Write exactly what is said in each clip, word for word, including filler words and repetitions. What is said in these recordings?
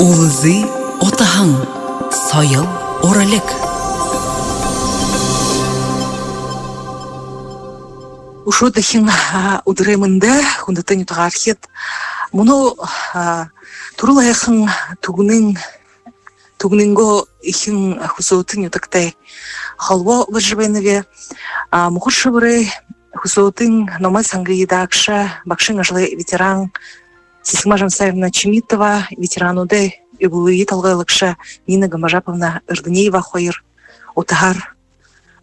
Үлзы утаһан. Соёл, уралиг. Үшөө дахин, а, үдэрэй мэндэ, хүндэтэ нютагаархид. Мүнөө, а, түрэл һайхан Түгнын, Түгнынгөө эхин Хүсөөтэ нютагтай холбоо барижа байнаб. А, Мүхэр Шэбэрэй Хүсөөтын номой сангай даагша, багшын ажалай ветеран Сэсэгма Жамсаевна Чимитова ветерануудай эблые толгойлогшо Нина Гамбажаповна Эрдынеева хоёр утаһаар,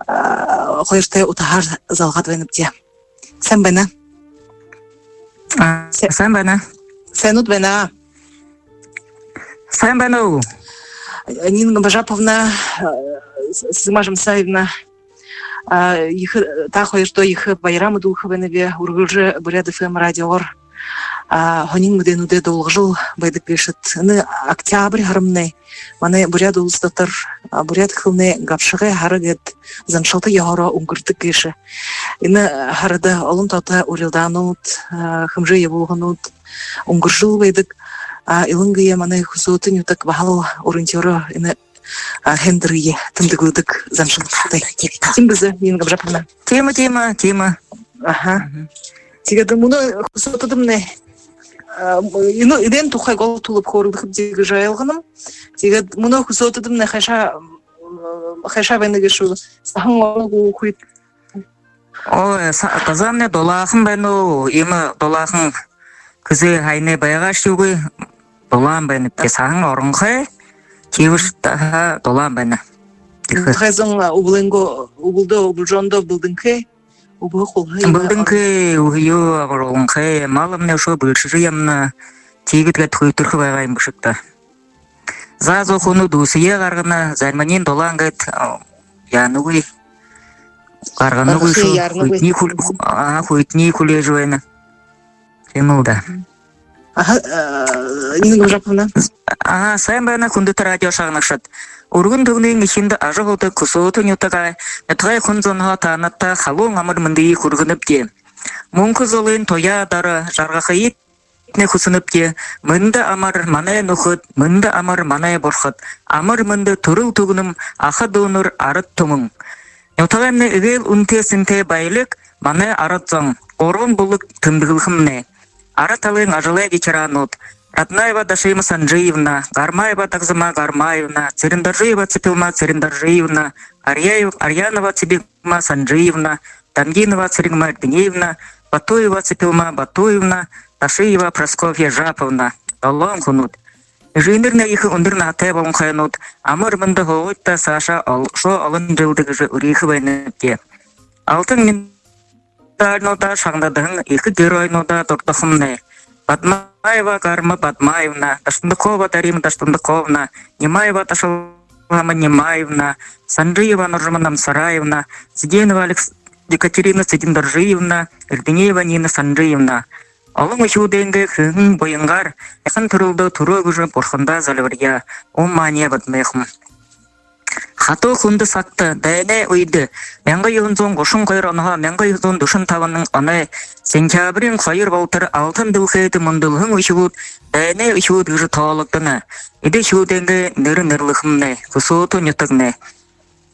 а, хоёртой утаһаар залгаад байнабди. Сайн байна. А, сэ- сайн байна. Сайнууд байна. Сайн байна уу? Нина Гамбажаповна, а, Сэсэгма Жамсаевна, а, ехэ, та хоёртоо ехэ баяраа мэдүүлхэ байнаб, үргэлжэ Буряад ФМ радиогоор, а, һонин мэдээнүүдээ дуулгажал байдаг гээшэт. Энэ октябрь һарамнай манай Буряад Улас дотор, а, буряад хэлэнэй габшагай һара гээд заншалта ёһоороо үнгэрдэг гээшэ. Энэ һарада олон тоото урилдаанууд, а, хэмжээ ябуулганууд үнгэржэл байдаг. А, илангаяа манай Хүсөөтэ нютаг баһал уран тиирөө энэ, а, һайндэрые тэмдэглэдэг заншалтай. Тиимэ бэзэ, Нина Гамбажаповна? Тиимэ, тиимэ, тиимэ. Аха. Мгм. Тиигээд мүнөө Хүсөөтэдэмнай, а, энэ, эдээн тухай гол түлэб хөөрэлдэхэбди гэжэ ойлгоноб. Тиигээд мүнөө Хүсөөтэдэмнай хайшаа, м, хайшаа байна гээшэб, саһан орон гү, хүйт? Ой, са-, газаамнай дулаахан байна уу? Иимэ дулаахан, хэзээ һаяна байгаашьегүй дулаан байна. Тэ саһан оронхой, тиибэшье таһа дулаан байна. Тиихэ. Тахайзан, а, үбэлэйнгөө, үбэлдөө, үбэлжөөндөө бэлдэнхэй, үбһэ хулһа иимэ. Бэлдэнхэй, үбһөө абарууланхай, малнай үшөө бэлшэжэ ябана. Тиигээд гээд хүйтэрхэ байгаа юм бэшэ даа. Заа, заа, хүнүүд үсэеэ гаргана, зариманиинь дулаан гээд, а, яанагүй. Гарганагүй. Үсэеэ шуу, яарнагүй. Хүйтэнь хүл-, а, хүйтэнь хүлеэжэ байна. Тиимэл даа. Аха, а, Нина Гамбажаповна. Аха, сайн байна, хүндэтэ радио шагнагшад. Үргэн Түгнын эхиндэ ажаһуудаг Хүсөөтэ нютагай, нютагай хүн зонһоо таанадта халуун амар мэндые хүргэнэбди. Мүнхэ зулын туяа доро жаргахыетнай хүсэнэбди. Мэндэ амар, манай нүхэд, мэндэ амар, манай бурхад. Амар мэндэ, түрэл Түгнэм, аха дүүнэр, арад түмэн. Нютагаймнай эгээл үнэтэй сэнтэй баялиг, манай арад зон, гурбан бүлэг тэмдэглэхэмнай. Ара талын ажалай ветеранууд: Раднаева Дашима Санжиевна, Гармаева Дагзама Гармаевна, Цырендоржиева Цыпилма Цырендоржиевна, Арьяев-, Арьянова Цыбигма Санжиевна, Дамдинова Цыренма Эрдынеевна, Батуева Цыпилма Батуевна, Дашиева Прасковья Жаповна. Долоон хүнүүд. Эжынэрнай ехэ үндэр наһатай болонхойнууд, амар мэндэ һуугыт даа, саашаа ол-, үшөө олон жэлдэ гэжэ үреэхэ байнабди. Алтан медальнуудаар шагнадаһан ехэ геройнуудаа дурдахамнай. Бадмаева Гарма Бадмаевна, Даштандакова Дарима Даштандаковна, Нимаева Дашалама Нимаевна, Санжиева Норжима Намсараевна, Цыденова Алекс-, Екатерина Цыдендоржиевна, Эрдынеева Нина Санжиевна. Олон үхибүүдэйнгээ хэһэн буянгаар яһан түрэлдөө түрөө гэжэ бурхандаа зальбарья. Ум маани бадмайхам. Хатуу хүндэ сагта, дайнай үедэ, мянга юһэн зуун гушан хоёр онһоо мянга юһэн зуун дүшэн табан оной сентябриин хоёр болотор алтан дэлхэйдэ мүндэлһэн үхибүүд дайнай үхибүүд гэжэ тоологдоно. Эдэ үхибүүдэйнгээ нэрэ нэрлэхэмнай. Хүсөөтэ нютагнай.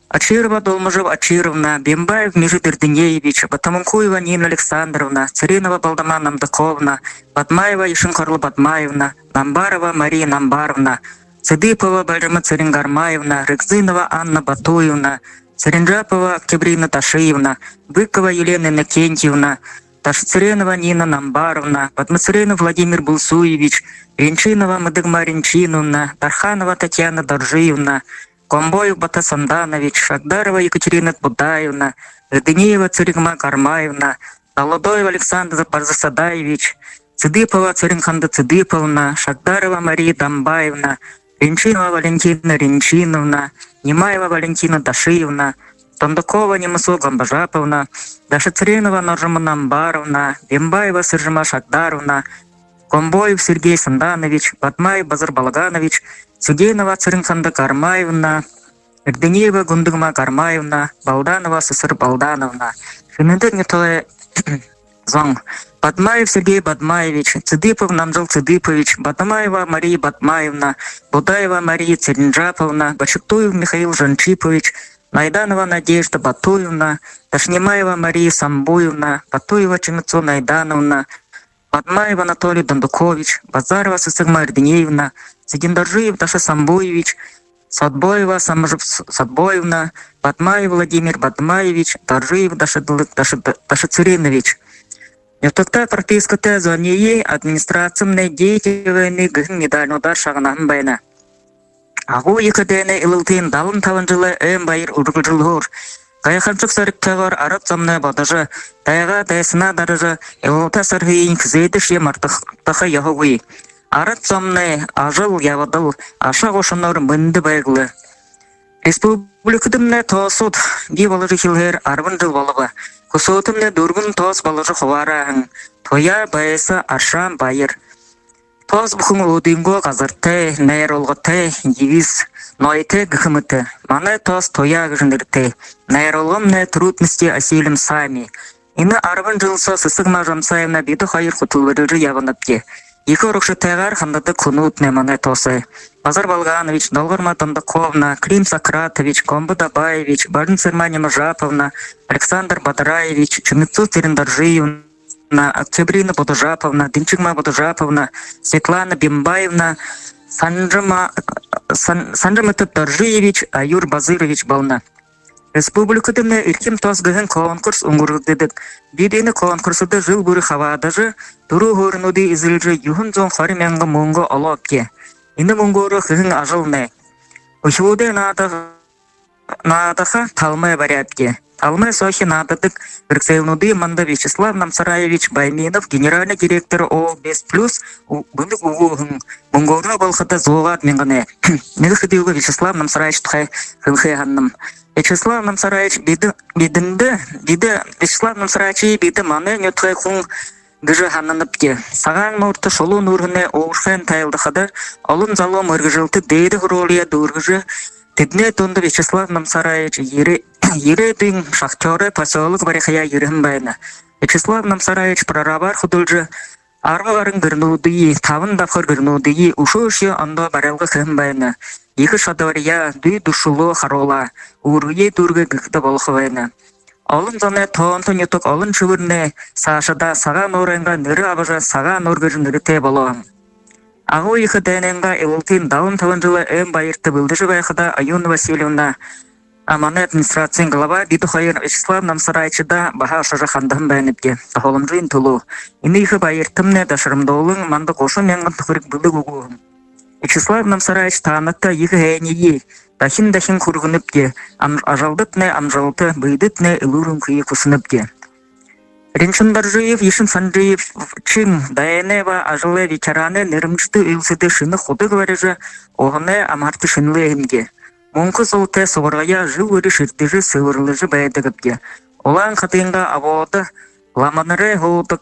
Очирова Долмажаб Очировна, Бимбаев Мижит Эрдынеевич, Батомункуева Нина Александровна, Цыренова Балдама Намдаковна, Бадмаева Ешэн-Хорло Бадмаевна, Намбарова Мария Намбаровна, Цыдыпова Бальжама Цырен-Гармаевна, Рыгзынова Анна Батуевна, Цыренжапова Октябрина Дашиевна, Быкова Елена Иннокентьевна, Дашицыренова Нина Намбаровна, Бадмацыренов Владимир Булсуевич, Ринчинова Мыдыгма Ринчиновна, Дарханова Татьяна Доржиевна, Гомбоев Бата Санданович, Шагдарова Екатерина Будаевна, Эрдынеева Цыренма Гармаевна, Долодоев Александр Барзасадаевич, Цыдыпова Цырен-Ханда Цыдыповна, Шагдарова Мария Дамбаевна, Ринчинова Валентина Ринчиновна, Нимаева Валентина Дашиевна, Дондокова Нимасу Гамбажаповна, Дашицыренова Норжима Намбаровна, Бимбаева Сыржима Шагдаровна, Гомбоев Сергей Санданович, Бадмаев Базар Балаганович, Цыденова Цырен-Ханда Гармаевна, Эрдынеева Гундыгма Гармаевна, Балданова Сэсэр Балдановна. Шэнэдэр нютагай зон. Бадмаев Сергей Бадмаевич, Цыдыпов Намжил Цыдыпович, Бадмаева Мария Бадмаевна, Будаева Мария Цыренжаповна, Бочектуев Михаил Жанчипович, Найданова Надежда Батуевна, Дашинимаева Мария Самбуевна, Батуева Чимитсу Найдановна, Бадмаев Анатолий Дондукович, Базарова Сэсэгма Эрдынеевна, Цыдендоржиев Даша Самбуевич, Садбоева Самжаб Садбоевна, Бадмаев Владимир Бадмаевич, Доржиев Дашадылык Даша Даша Цыренович. Нютагтаа пропискатай зониие администрацимнай деятельнэ гэһэн медальнуудаар шагнаһан байна. Агуу ехэ дайнай Илалтын далан табан жэлэй ойн баяр үргэлжэлһөөр, гайхамшаг зоригтойгоор арад зомнай бодожо, дайгаа дайсанаа даража, Илалта сарһыень хэзээдэшье мартаха ёһогүй. Арад зомнай ажал ябадал аша гушанаар мэндэ байг лэ. Республикадамнай ТОС-ууд бии боложо эхилһээр арбан жэл болобо. Хүсөөтэмнай дүрбэн ТОС боложо хубаараа һэн: Туяа, Байса, Аршаан, Баяр. ТОС бүхэн өөһэдынгөө газартай, найруулгатай, девиз, ноётой гэхэ мэтэ. Манай ТОС Туяа гэжэ нэрэтэй. Найруулгамнай Трудности осилим сами. Энэ арбан жэл соо Сэсэгма Жамсаевна бидэ хоёр хүтэлбэрилжэ ябанабди. Ехэ урагшатайгаар хандадаг хүнүүднай манай ТОС-ой: Базар Балганович, Долгорма Дондоковна, Клим Сократович, Гомбо Дабаевич, Бажин Сэрма Нимажаповна, Александр Бадараевич, Чимитсу Цырендоржиевна, Октябрина Будажаповна, Дэнчигма Будажаповна, Светлана Бимбаевна, Санжима Сан- Санжимитов Доржиевич, Аюр Базырович болоно. Республикадамнай Эрхим ТОС гэһэн конкурс үнгэргэгдэдэг. Бидэ энэ конкурсдо жэл бүри хабаадажа, түрүү һууринуудые эзэлжэ, юһэн зуун хорин мянга мүнгэ олообди. Энэ мүнгөөрөө хэһэн ажалнай: үхибүүдэй наада- наадаха талмай бариабди. Талмай соохи наададаг хэрэгсэлнүүдые манда Вячеслав Намсараевич Байминов, генеральный директор ООО «Бест Плюс», бэлэг үгөө һэн. Мүнгөөрөө болоходо зуугаад мянганай. Нэгэ хэдыгээ Вячеслав Намсараевич тухай хэлэхэ һананам. Вячеслав Намсараевич бидэ- бидэндэ- бидэ- Вячеслав Намсараевич бидэ манай нютагай хүн гэжэ һананабди. Сагаан нуурта Шулуун нүүрһэнэй уушхайн тайлдахада, олон залуу мэргэжэлтэд дээдэ һургуулияа дүүргэжэ, тэдэнэй дунда Вячеслав Намсараевич ерэ- ерээдүйн шахтёрой посёлок барихаяа ерэһэн байна. Вячеслав Намсараевич прорабаар хүдэлжэ, арба гаран гэрнүүдые, табан дабхар гэрнүүдые үшөө үшөө ондоо барилга хэһэн байна. Ехэ шадабарияа, дүй дүршэлөө харуулаа. Үүргэеэ дүүргээ гэхэдэ болохо байна. Олон зоной тоонто нютаг, Олон Шэбэрнай саашадаа Сагаан нуурайнгаа нэрэ абажа, Сагаан нуур гэжэ нэрэтэй болоо. Агуу ехэ дайнайнгаа Илалтын далан табан жэлэй ойн баярта бэлдэжэ байхадаа Аюна Васильевна, а, манай администрациин глава, бидэ хоёр Вячеслав Намсараевичда баһа ошожо хандаһан байнабди. Тоһооломжын түлөө. Энэ ехэ баяртамнай дашарамдуулан, манда гушан мянган түхэриг бэлэг үгөө һэн. Вячеслав Намсараевич, таанадта ехэ һайниие дахин дахин хүргэнэбди. Ам- ажалдатнай амжалта, бэедэтнай элүүр энхые хүсэнэбди. Ринчиндоржиев Ешин Санжиевичын дайнай ба ажалай ветеранай нэрэмжэтэ үйлсэдэй шэнэ худаг барижа, уһанай амһарта шэнэлээ һэмди. Мүнхэ зултай субаргаяа жэл бүри шэрдэжэ, сэбэрлэжэ байдагбди. Улаан хадынгаа обоодо ламанарай һуудаг,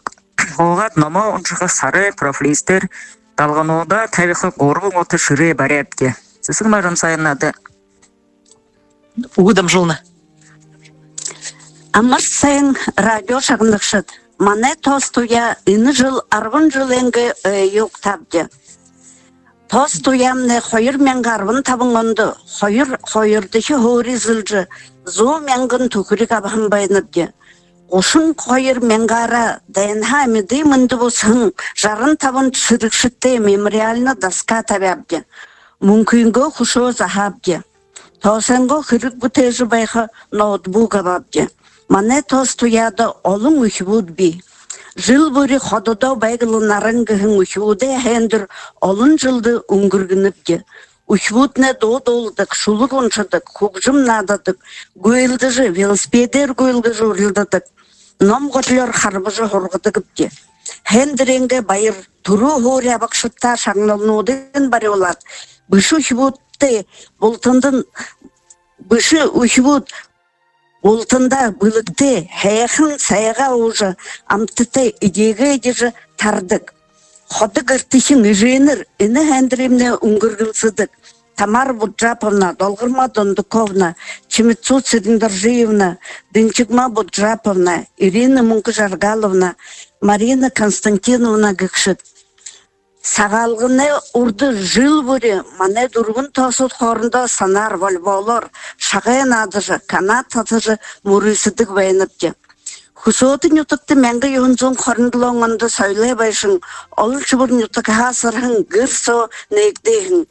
һуугаад номоо уншаха сарай профлистээр далгануудаа табиха гурбан ута шэрээ бариабди. Сэсэгма Жамсаевнада үгэ дамжуулна. Амар сайн, радио шагнагшад! Манай ТОС Туяа энэ жэл арбан жэлэйнгээ ойе угтаабди. ТОС Туяамнай хоёр мянга арбан табан ондо хоёр, хоёрдохи һуури эзэлжэ, зуун мянган түхэриг абаһан байнабди. Гушан хоёр мянгаараа дайнһаа амиды мэндэ бусаһан жаран табан сэрэгшэдтээ мемориальна доска табяабди. Мүнхынгөө хүшөө заһаабди. ТОС-ойнгоо хэрэг бүтээжэ байха ноутбук абаабди. Манай ТОС Туяада олон үхибүүд бии. Жэл бүри хододоо байг лэ наран гэһэн үхибүүдэй һайндэр олон жэлдэ үнгэргэнэбди. Үхибүүднай дуу дууладаг, шүлэг уншадаг, хүгжэм наададаг, гүйлдэжэ, велосипедээр гүйлдэжэ урилдадаг, ном горлёор харбажа һургадагбди. Һайндэрынгээ баяр түрүү һуури абагшадтаа шагналнуудыень бариулаад, бэшэ үхибүүдтэ бултандань, бэшэ үхибүүд бултандаа бэлэгтэй, һайхан сайгаа уужа, амтатай эдеэгээ эдижэ тарадаг. Ходо гэртэхин эжынэр энэ һайндэрыемнай үнгэргэлсэдэг. Тамара Буджаповна, Долгорма Дондоковна, Чимитсу Цырендоржиевна, Дынчигма Буджаповна, Ирина Мүнхэжаргаловна, Марина Константиновна гэгшэд. Сагаалганай урда жэл бүри манай дүрбэн тоосууд хоорондоо санаар, волейболоор шагай наадажа, канат татажа, мүрысэдэг байнабди. Хүсөөтэ нютагта мянга юһэн зуун хорин долоон ондо соёлой байшан, олон шэбэр нютагһаа асарһан гэр соо нээгдээ һэн.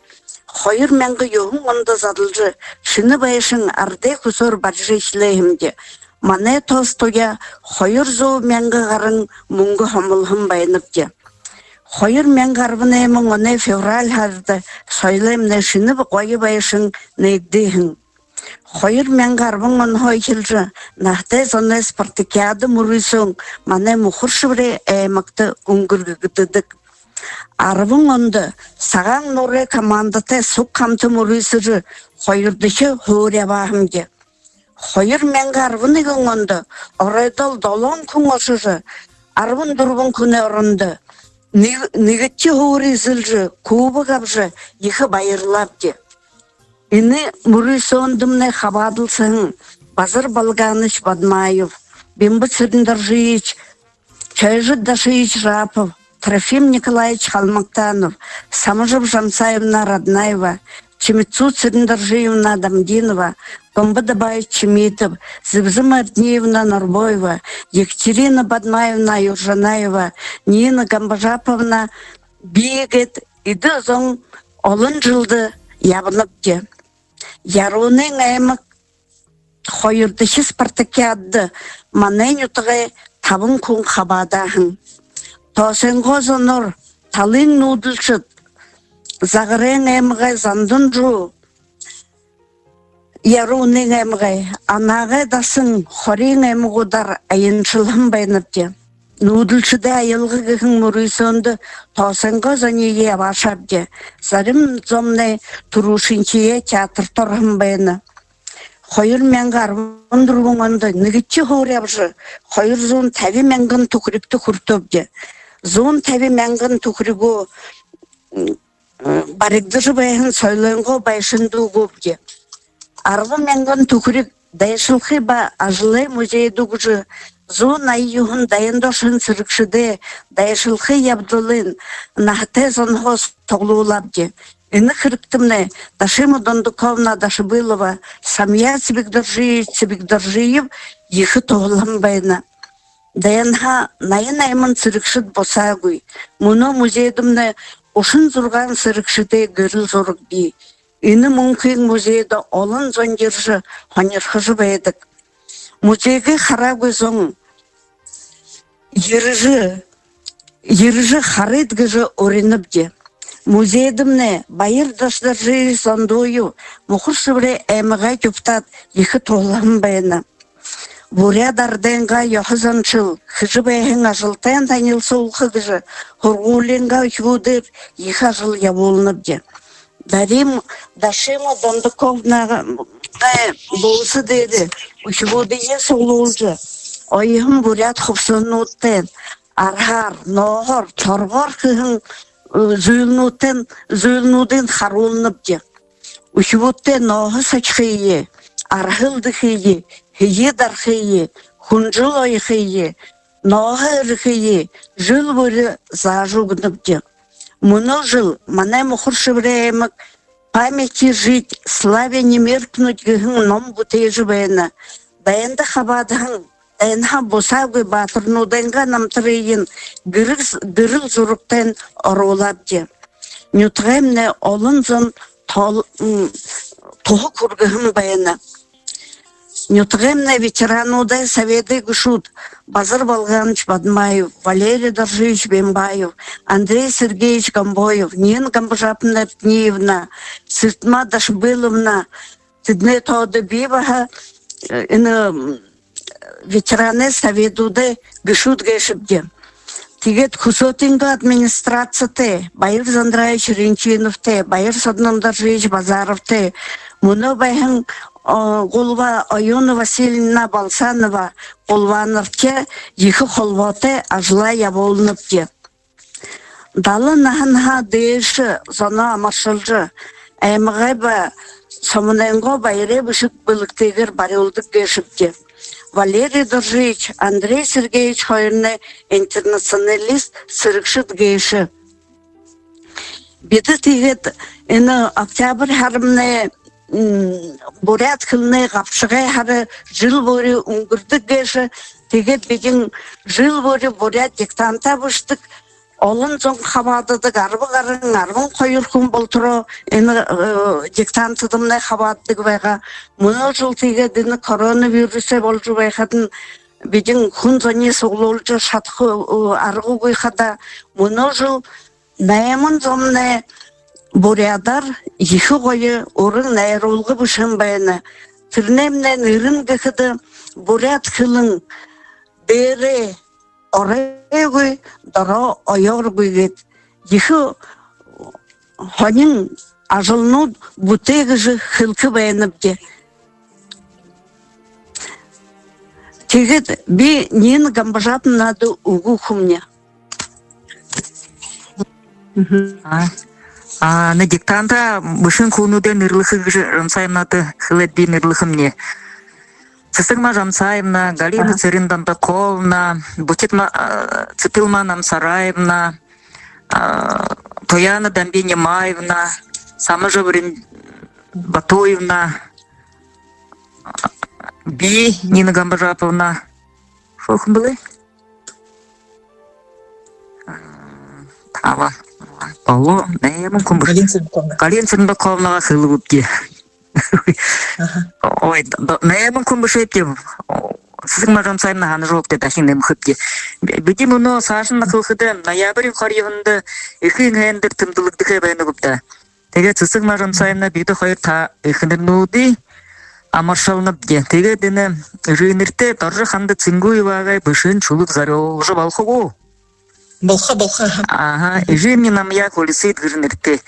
Хоёр мянга юһэн ондо задалжа, шэнэ байшан арадай хүсөөр барижа эхилээ һэмди. Манай тоос туяа хоёр зуу мянга гаран мүнгэ һомолһон байнабди. Хоёр мянга арбан найман оной февраль һарада соёлоймнай шэнэ гоё байшан нээгдээ һэн. Хоёр мянга арбан онһоо эхилжэ наһатай зоной спартакиада мүрысөөн манай Мухар-Шэбэрэй аймагта үнгэргэгдэдэг. Арбан ондо Сагаан нуурай командатай суг хамта мүрысэжэ, хоёрдохи һуури абаа һэмди. Хоёр мянга арбан нэгэн ондо оройдоол долоон хүн ошожо, арбан дүрбэн хүнэй орондо нэгэ-, нэгэдэхи һуури эзэлжэ, кубок абажа, ехэ баярлаабди. Энэ мүрысөөндэмнай хабаадалсаһан Базар Балганович Бадмаев, Бимба Цырендоржиевич, Чойжик Дашиевич Рапов, Трофим Николаевич Халмактанов, Самажаб Жамсаевна Раднаева, Чимитсу Цырендоржиевна Дамдинова, Гомбо Дабаевич Чимитов, Зэбзэм Эрдниевна Норбоева, Екатерина Бадмаевна Юржанаева, Нина Гомбожаповна, би гээд эдэ зон олон жэлдэ ябанабди. Ярууны аймаг хоёрдохи спартакиадада манай нютагай табан хүн хабаадаа һэн. Тоосойнгоо зоноор талын нүүдэлшэд Загарайн аймагай Зандан-Жуу, Ярууны аймагай, Анаагай Дасан, Хориин аймагуудаар аяншалһан байнабди. Нүүдэлшэдэй аялга гэһэн мүрысөөндэ тоосойнгоо зониие абаашаабди. Зарим зомнай түрүүшынхиеэ театрта ороһон байна. Хоёр мянга арбан дүрбэн ондо нэгэдэхи һуури абажа, хоёр зуун табин мянган түхэригтэ хүртөөбди. Зуун табин мянган түхэригөө, м, баригдажа байһан соёлойнгоо байшанда үгөөбди. Арбан мянган түхэриг дайшалхы ба ажалай музейдэ үгэжэ, зуун наян юһэн дайнда ошоһон сэрэгшэдэй дайшалхы ябадалыень наһатай зонһоо суглуулаабди. Энэ хэрэгтэмнай Дашима Дондоковна Дашибылова, Самья Цыбикдоржиевич Цыбикдоржиев ехэ туһалһан байна. Дайнһаа наян найман сэрэгшэд бусаагүй. Мүнөө музейдэмнай гушан зургаан сэрэгшэдэй гэрэл зураг бии. Энэ мүнхын музейдэ олон зон ерэжэ, һонирхожо байдаг. Музейгээ хараагүй зон ерэжэ, ерэжэ харыт гэжэ уринабди. Музейдэмнай Баяр Дашидоржиевич Зондуев, Мухар-Шэбэрэй аймагай депутат, ехэ туһалһан байна. Буряад арадайнгаа ёһо заншал, хэжэ байһан ажалтайнь танилсуулха гэжэ һургуулиингаа үхибүүдээр ехэ ажал ябуулнабди. Дарим Дашима Дондоковнагай бууса дээрэ үхибүүдые суглуулжа, оёһон буряад хубсаһануудтай, арһаар, нооһоор, торгоор хэһэн, э, зүйлнүүдтэй, зүйлнүүдыень харуулнабди. Үхибүүдтэ нооһо сахихые, арһа элдэхые, һэеы дарахые, хүнжэл оёхые, нооһо эрэхые жэл бүри заажа үгэнэбди. Мүнөө жэл манай Мухар-Шэбэрэй аймаг «Памяти жить, славе не меркнуть» гэһэн ном бүтээжэ байна. Дайнда хабаадаһан, дайнһаа бусаагүй баатарнуудайнгаа намтарыень гэрэл, гэрэл зурагтайнь оруулаабди. Нютагаймнай олон зон тол-, м, туһа хүргэһэн байна. Нютагаймнай ветерануудай соведэй гэшүүд Базар Балганович Бадмаев, Валерий Доржиевич Бимбаев, Андрей Сергеевич Гомбоев, Нина Гомбожаповна Эрдниевна, Цыртма Дашибыловна, тэдэнэй тоодо би баһа, э, энэ, м, ветеранай соведүүдэй гэшүүд гээшэбди. Тиигээд Хүсөөтынгөө администрацитай, Баяр Зандраевич Ринчиновтай, Баяр Содномдоржиевич Базаровтай, мүнөө байһан, о, гулваа Оюна Васильевна Балсанова гулваанартай ехэ холбоотой ажалаа ябуулнабди. Далан наһанһаа дээшэ зоноо амаршалжа, аймагай ба сомонойнгоо баярай бэшэг бэлэгтэйгээр барюулдаг гээшэбди. Валерий Доржиевич, Андрей Сергеевич хоёрнай интернационалист сэрэгшэд гээшэ. Бидэ тиигээд энэ октябрь һарамнай, м, буряад хэлэнэй габшагай һара жэл бүри үнгэрдэг гээшэ. Тиигээд бидэ жэл бүри буряад диктанта бэшэдэг. Олон зон хабаададаг, арба гаран, арбан хоёр хүн болотороо энэ, э, диктантадамнай хабаададаг байгаа. Мүнөө жэл тиигээд энэ коронавирусай болжо байхадань бидэ хүн зониие суглуулжа шадаха, э, аргагүй хадаа, мүнөө жэл найман зомнай буряадаар ехэ гоё уран найруулга бэшэһэн байна. Тэрэнэймнай нэрэнь гэхэдэ, буряад хэлэн дээрээ оройгүй, дороо оёоргүй гээд, ехэ һонин ажалнууд бүтээ гэжэ хэлэхэ байнабди. Тиигээд би Нина Гамбажаповнада үгэ үгэхэмни. Мгм. А, а, на диктанта бэшэһэн хүнүүдые нэрлэхэ гэжэ Жамсаевнада хэлээд, би нэрлэхэмни. Цыцыгма Жамсаевна, Галина Ага. Цырен-Дандаковна, Бутитма, а, Цыпилма Намсараевна, а, Туяна Дамби-Нимаевна, Самажаб Рин-, Батуевна, а, би, Нина Гамбажаповна. Шүүһэн бэлэй? А, таба, долоо, найман хүн бэшэ. Галина Цыренковна. Галина Цыренковнага хэлэбэбди. Аха. Ой, д-, д-, найман хүн бэшээбди. Цыцыгма Жамсаевна, һанажа үгыт, дахин нэмэхэбди. Бидэ мүнөө саашань хэлэхэдэ, ноябриин хорёоһондо Эхын һайндэр тэмдэглэгдэхэ байна гүб даа. Тиигээд Цыцыгма Жамсаевна, бидэ хоёр та эхэнэрнүүдые амаршалнабди. Тиигээд энэ эжынэртээ Доржо-Ханда Цынгуевагай бэшэһэн шүлэг зорюулжа болохо гү? Болохо, болохо. Аха, «Эжымни, намайе хүлисыт» гэжэ нэрэтэй.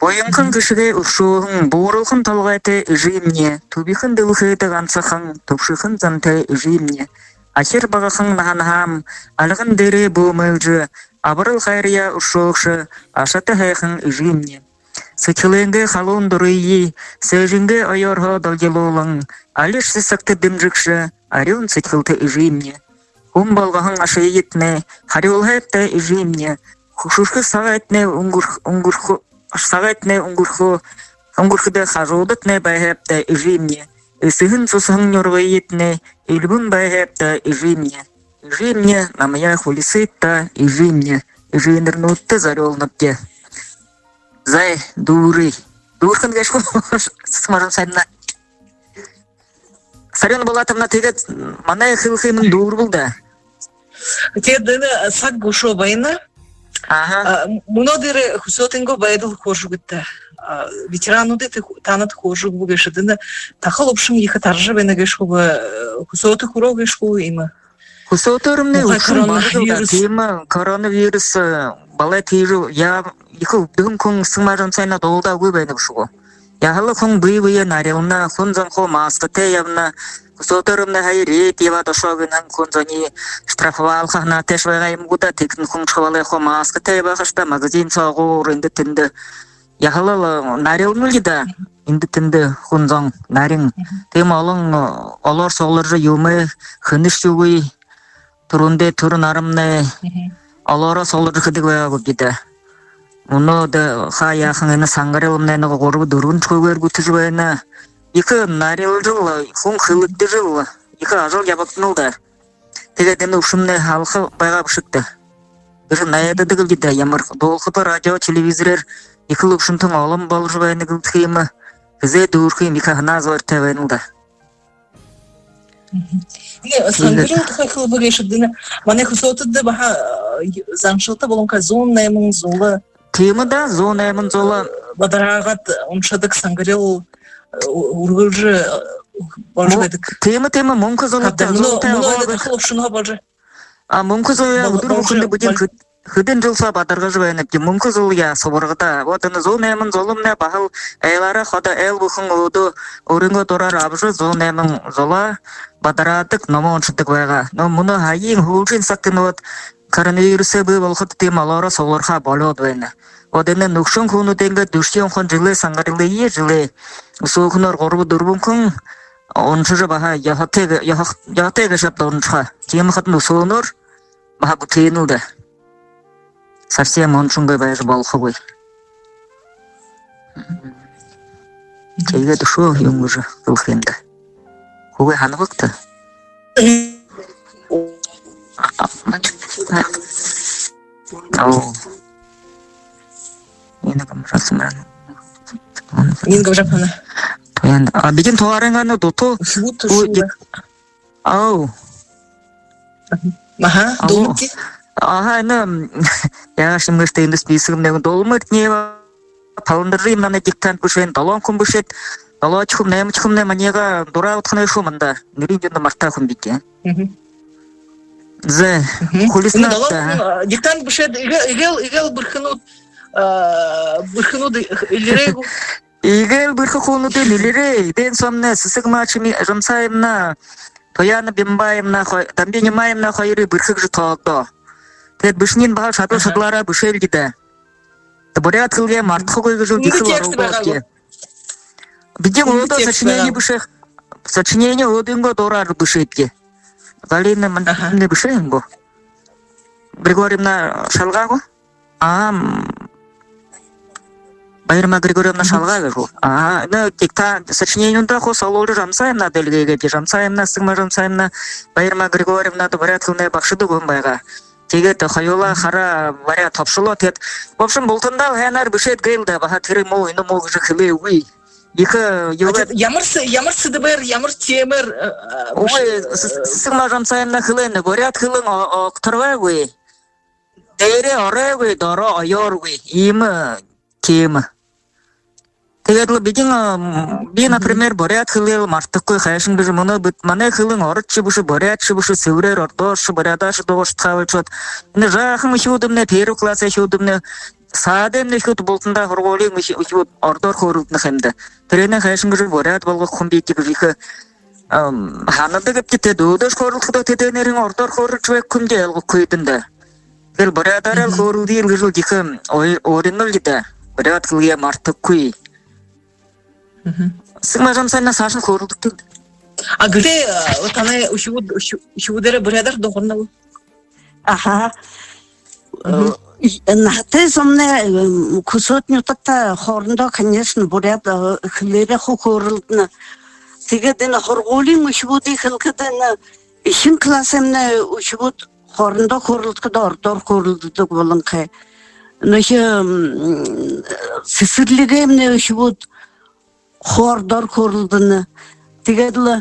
Буянхан хэшэгэй үршөөһэн, бууралхан толгойтой эжымни, түбихэн дэлхэйдэ гансахан, түбшэхэн зантай эжымни. Ахир багахан наһанһаам альган дээрээ бөөмэйлжэ, абарал хайраяа үршөөгшэ, ашата һайхан эжымни. Сэдьхэлэйнгээ халуун дурые сээжынгээ оёорһоо долгилуулан, алишье сагта дэмжэгшэ, арюун сэдьхэлтэй эжымни. Хүн болгоһон ашыетнай харюулһайбта, эжымни. Хүшэрхэ сагайтнай үнгэрх-, үнгэрхэ-, сагайтнай үнгэрхэ-, үнгэрхэдэ хажуудатнай байһайбта, эжымни. Эсэһэн цусаһан нюргыетнай эльбэн байһайбта, эжымни. Эжымни, намайе хүлисыт даа, эжымни. Эжынэрнүүдтэ зорюулнабди. Зай, дүүрээ. Дүүрхэн гээшэ гү? Цыцыгма Жамсаевна. Сарюна Булатовна, тиигээд манай хэлэхыемнай дүүрэбэл даа. Тиигээд энэ саг үшөө байна. Аха. А, мүнөө дээрээ хүсөөтэйнгөө байдал хөөрэжэ үгыт даа. А, ветерануудые тэ-, таанад хөөрэжэ үгөө гээшэт, энэ тахал үбшэн ехэ таража байна гээшэ гү, э, хүсөөтэ хүрөө гээшэ гү, иимэ? Хүсөөтэймнай үбшэн бараг лэ даа. Тиимэ, коронавирус, э, балай тиижэ, яа, ехэ үбдэһэн хүн Цыцыгма Жамсаевна дуулдаагүй байна бшуу гү. Яһала хүн бэе бэеэ нарилна, хүн зон хуу маскатай ябана. Хүсөөтэймнай һая рейд ябаад ошоо гэнэ һэн, хүн зониие штрафовалха һанаатайшье байгаа юм гү даа, тиигэһэн хүн шье балай хуу маскатай ябаха ш даа, магазин соогуур, эндэ тэндэ. Яһала лэ нарилна лэ даа, эндэ тэндэ хүн зон нарин. Тиимэ олон, э, олоор сугларжа юумэ хэнэшьегүй, түрүүндээ түрэ нарамнай олоороо сугларжа хэдэг байгаа гүбди даа. Мүнөө даа хаа яахан, энэ сангарилмнай нэгэ гурба-дүрбэн шүүгээр гүтэжэ байна. Ехэ нарилжал, хүн хэлэгдэжэл, ехэ ажал ябагданал даа. Тиигээд энэ үбшэмнай һалаха байгаа бшуу даа. Гэжэ найдадаг лэ даа, ямар дуулахада радио, телевизорээр ехэл үбшэнтэн олон боложо байна гэлдэх юм, хэзээ дүүрэхэ юм, ехэ һанаа зойртой байнал даа. Мгм. Иигээд сангарил тухай хэлэбэ гээшэт, энэ манай хүсөөтэдэ баһа, э, заншалта болонхой, зуун найман зула. Тиимэ даа, зуун найман зула. Бадараагаад уншадаг сангарил, э, үргэлжэ, э, боложо байдаг. Тиимэ, тиимэ, мүнхэ зула. Мүнөө, мүнөө энэ тахал үбшэнһөө боложо. А, мүнхэ зула үдэр бүхэндэ бидэ хэд-, хэдэн жэл соо бадаргажа байнабди. Мүнхэ зулаяа субаргада. Вот энэ зуун найман зуламнай баһал айлаараа ходо, айл бүхэн өөдөө өөрынгөө дураар абажа, зуун найман зула бадараадаг, номоо уншадаг байгаа. Но мүнөө һаяын һүүлшын сагта, вот, коронавирусай бии болоходо, тиимэ олоороо суглархаа болёод байна. Вот энэ нүгшэн хүнүүдынгээ дүшэн хүн жэлэй, сангарилые жэлэй, үсөөхэнөөр гурба-дүрбэн хүн уншажа, баһа ёһотой гэ-, ёһо-, ёһотой гээшэ дуншаха. Тиимэ хадань үсөөнөөр баһа бүтэнэл даа. Совсем уншангүй байжа болохогүй. Тиигээд үшөө юун гэжэ хэлэхэ юм даа. Хүгөө һанагты. Оо. Энэ гамжалсан байна. Энэ гамжалсан байна. Тоян, а, бидэн Тоорын гана дутуу. Шууд, шууд. Оо. Аха, дуулыт. Аха, энэ, яагаад шимгэштэй энэ список нэгэ дуулмар, не, Паландажи манай диктант бэшээ, долоон хүн бэшээд, долоочхон, наймаачхон манай дураа удханай шуу манда. Нэрыень юундэ мартаа хүн битээ. Зэ, хүлисэнэ. Долоон хүн, а, диктант бэшээд, игээл, игээл, игээл бэрхэнүүд, а, бэрхэнүүд элирээ гү? Игээл бэрхэ хүнүүдынь элирээ. Эдэн соомнай Сэсэгма Чими-, Жамсаевна, Тояна Бимбаевна, хо-, Дамби Нимаевна хоёрые бэрхэ гэжэ тоолдоо. Тиигээд бэшэниинь баһал шадал шадалаараа бэшээл даа. Тэ буряад хэлэеэ мартахагүй гэжэ ехэл оролдоогты. Бидэн өөдөө сочинени бэшээ, сочинени өөдынгөө дураар бэшээбди. Галина Мандина бэшээ юм гү? Григорьевна шалгаа гү? Аа, Баярма Григорьевна шалгаа гү? Аа, ну, диктант, сочинениинь даа хуу солуулжа Жамсаевна дэлгээгээ, Жамсаевна, Сэсэгма Жамсаевна, Баярма Григорьевна, тэ буряад хэлэнэй багшад үгы юм байгаа. Тиигээд хоюулаа хараа баряад тобшолоо. Тиигээд, в общем, бултандаа һайнаар бэшээд гээл даа, баһа тэрэ муу, энэ муу гэжэ хэлээгүй. Ехэ, юу... А, тиигээд ямар с-, ямар сэдэбээр, ямар темээр, э, э, үгы, бэш-, Сэсэгма Жамсаевна хэлэнэ, буряад хэлэн о-, огторгойгүй. Дээрээ оройгүй, доро оёоргүй. Иимэ, э, темэ. Тиигээд лэ бидэн, ам, би, например, буряад хэлэеэ мартахагүй, хайшан гэжэ мүнөө бидэ, манай хэлэн ородшье бэшэ, буряадшье бэшэ, сэбэрээр ородшье, буряадааршье дуугаршадхаа болошоод. Энэ жаахан үхибүүдэмнай, первый классай үхибүүдэмнай, саадаймнай үхибүүд, бултандаа һургуулиин үхи-, үхибүүд ородоор хөөрэлдэнэ ха юм даа. Тэрэнээ хайшан гэжэ буряад болгохо юм бибди гэжэ ехэ, ам, һанадаг гээбди. Тиигээд өөдөөшье хөөрэлдэхэдөө тэдэнэрынь ородоор хөөрэлдэжэ байха юм даа, ойлгохогүй юм даа. Тиигээл буряадаараа хөөрэлдыел гэжэ ехэ ой-, ойронол даа. Буряад хэлэеэ мартахагүй. Сэсэгма Жамсаевна, саашань хөөрэлдэгты. А, гэртээ, э, вот танай үхибүүд, үхи-, үхибүүдээрээ буряадаар дуугарна гү? Аха. Э, наһатай зомнай, э, хүсөөт нютагта хоорондоо, конечно, буряад, э, хэлээрээ хуу хөөрэлдэнэ. Тиигээд энэ һургуулиин үхибүүдые хэлэхэдэ, энэ эхин классаймнай үхибүүд хоорондоо хөөрэлдэхэдэ ородоор хөөрэлдэдэг болонхой. Нүгөө, м, сэсэрлигэмнай үхибүүд хуу ородоор хөөрэлдэнэ. Тиигээд лэ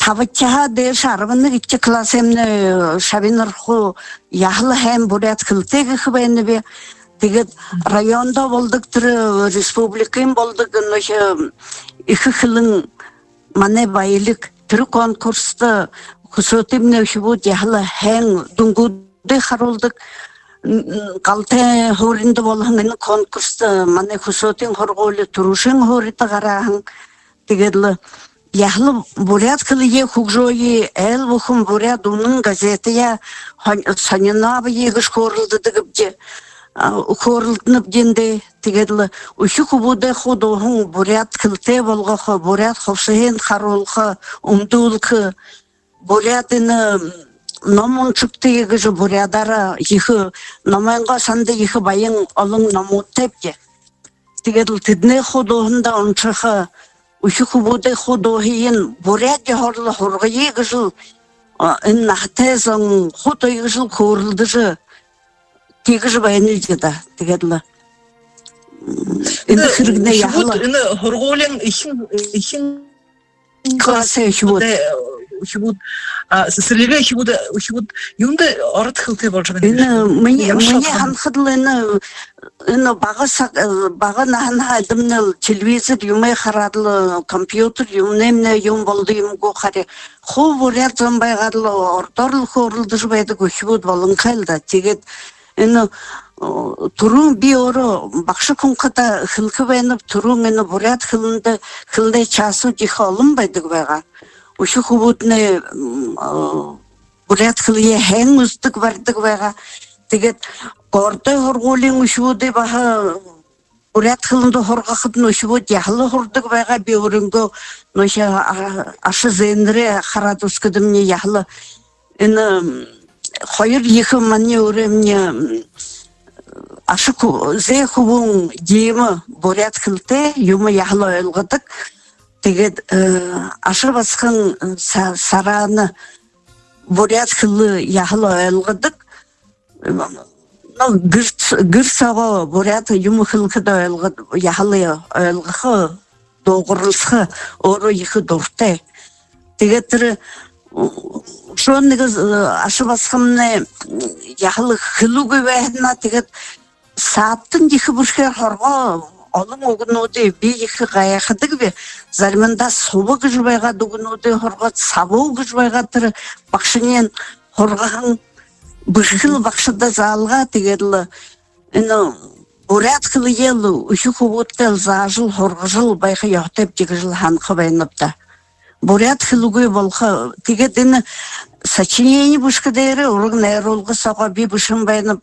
табадахиһаа дээшэ арбан нэгэдэхи классаймнай, э, шабинар хуу яһала һайн буряад хэлэтэй гэхэ байнаб. Тиигээд райондо болодог, тэрэ республикын болодог, нүгөө, э, эхэ хэлэн манай баялиг. Тэрэ конкурста хүсөөтэймнай үхибүүд яһала һайн дүнгүүдые харуулдаг. М, м, Галтай һууринда болоһон энэ конкурста манай хүсөөтын һургуули түрүүшын һууринда гараһан. Тиигээд лэ яһала буряад хэлэеэ хүгжөөе, айл бүхэн буряад үнэн газетаяа һон-, сонино абая гэжэ хөөрэлдэдэгбди, а, хөөрэлдэнэбди даа. Тиигээд лэ үхи хүбүүдээ хуу дууһан буряад хэлэтэй болгохо, буряад хубсаһыень харуулха, үмдүүлхэ, буряад энэ ном уншагты гэжэ буряадаараа ехэ, номойнгоо санда ехэ баян олон номуудтайбди. Тиигээд лэ тэдэнэй хуу дууһандаа уншаха, үхи хүбүүдэй хуу дууһыень буряад ёһоор лэ һургая гэжэл, а, энэ наһатай зон хуу тиигэжэл хөөрэлдэжэ, тиигэжэ байнал даа. Тиигээд лэ, м, энэ, э, хэрэгнай үхибүүд яһала. Энэ һургуулиин эхин, эхин классай үхибүүд. Үхибүүд, а, сэсэрлигэй үхибүүд, үхибүүд юундэ ород хэлэтэй болжо байна? Энэ минии, ямар шалтгаан? Минии һанахада лэ энэ, энэ бага саг-, э, бага наһанһаа эдэмнай лэ телевизор юумэ хараад лэ, компьютер юумэмнай юун болодог юм гү, хари хуу буряад зон байгаад лэ ородоор лэ хөөрэлдэжэ байдаг үхибүүд болонхойл даа. Тиигээд энэ, э, түрүүн би өөрөө багша хүн хадаа хэлэхэ байнаб, түрүүн энэ буряад хэлэндэ, хэлэнэй часууд ехэ олон байдаг байгаа. Үхи хүбүүднай, м, э, буряад хэлэеэ һайн үзэдэг, баридаг байгаа. Тиигээд городой һургуулиин үхибүүдые баһа буряад хэлэндэ һургахадань, үхибүүд яһала һурадаг байгаа. Би өөрынгөө нүгөө а-, аша зээнэрээ хараад үзэхэдэмни, яһала энэ, м, хоёр ехэ манай өөрэмни, м, аша ху-, зээ хүбүүн Дима буряад хэлэтэй, юумэ яһала ойлгодог. Тиигээд, э, аша басаган, э, Са-, Сарана буряад хэлэ яһала ойлгодог. Ну, гэр, гэр соогоо буряад юумэ хэлэхэдэ ойлгод-, яһала ойлгохо, дуугаралсаха өөрөө ехэ дуратай. Тиигээд тэрэ, м, үшөө нэгэ, э, аша басагамнай, м, яһала хэлэгүй байһанаа, тиигээд саадтань ехэ бэрхээр һургаа, олон үгэнүүдые би ехэ гайхадагби. Заримдаа суба гэжэ байгаад үгэнүүдые һургаад, сабуу гэжэ байгаад, тэрэ багшань һургаһан бэрхэл багшада заалгаа. Тиигээд лэ энэ буряад хэлэеэл үхи хүбүүдтээл заажал, һургажал байха ёһотойб гэжэл һанаха байнаб даа. Буряад хэлэгүй болохо. Тиигээд энэ сочинени бэшэхэ дээрээ уран найруулга соогоо би бэшэһэн байнаб.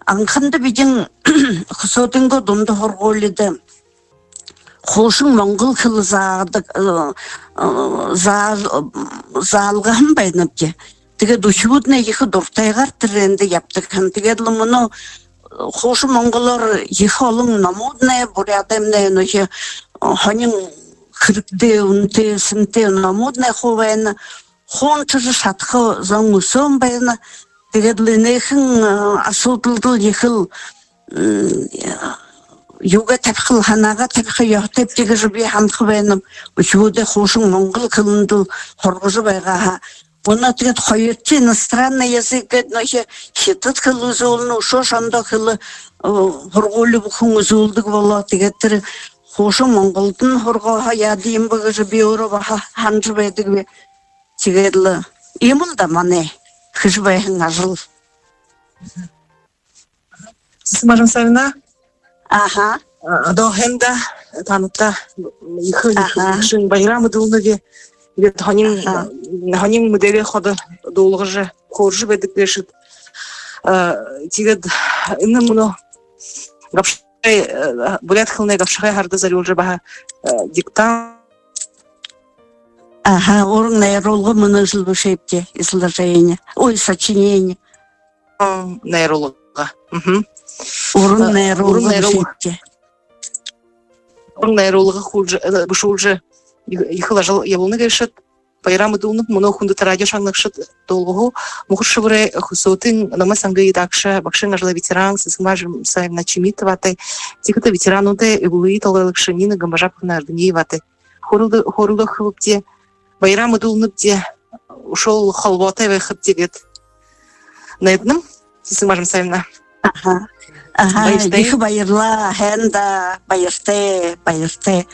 Анханда бидэн Хүсөөтынгөө дунда һургуулида хуушан монгол хэлэ заадаг, э, э, заа-, заалгаһан байнабди. Тиигээд үхибүүднай ехэ дуратайгаар тэрээндэ ябадаг һэн. Тиигээд лэ мүнөө, э, хуушан монголоор ехэ олон номууднай, буряадаймнай, нүгөө, э, һонин хэрэгтэй, үнэтэй, сэнтэй номууднай хуу байна. Хуун шадаха зон үсөөн байна. Тиигээд лэ энээхэн, э, асуудалдал ехэл, м, юугээ табихал, һанаагаа табиха ёһотойбди гэжэ би һанаха байнаб. Үхибүүдээ хуушан монгол хэлэндэл һургажа байгааһаа. Мүнөө тиигээд хоёрдохи иностранный язык гээд, нүгөө хитад хэлэ үзүүлнэ, үшөө ондоо хэлэ, э, һургуули бүхэн үзүүлдэг болоо. Тиигээд тэрэ хуушан монголдонь һургааһаа яадаг юм бэ гэжэ би өөрөө баһа һанажа байдагби. Тиигээд лэ иимэл даа манай хэжэ байһан ажал. Сэсэгма Жамсаевна. Аха. А, одоо һайн даа, таанадта ехэ, ехэ, аха, ехэ шэнэ баяраа мэдүүлнэб. Тиигээд һонин, аха, һонин мэдээгээ ходо дуулгажа, хөөрэжэ байдаг гээшэт. А, тиигээд энэ мүнөө габшагай, э, буряад хэлэнэй габшагай һарада зорюулжа баһа, э, диктант. Аха, уран найруулга мүнөө жэл бэшээбди, изложение. Ой, сочинение. М, найруулга. Мгм. Уран, э, найруулга, уран найруулга бэшээбди. Уран найруулга хүүлжэ, э, бэшүүлжэ, ехэ, ехэл ажал ябуулна гээшэт. Баяраа мэдүүлнэб. Мүнөө, хүндэтэ радио шагнагшад, дуулгаһуу Мүхэр Шэбэрэй Хүсөөтын номой сангай даагша, багшын ажалай ветеран Сэсэгма Жамсаевна Чимитоватай, тиихэдэ ветерануудай эблэлые толгойлогшо Нина Гамбажаповна Эрдэниеватай хөөрэлдөө-, хөөрэлдөө хэбэбди, баяраа мэдүүлнэбди, үшөөл холбоотой байхабди гээд найданаб, Сэсэгма Жамсаевна. Аха. Аха, баяртай. Ехэ баярлаа, һайн даа, баяртай, баяртай.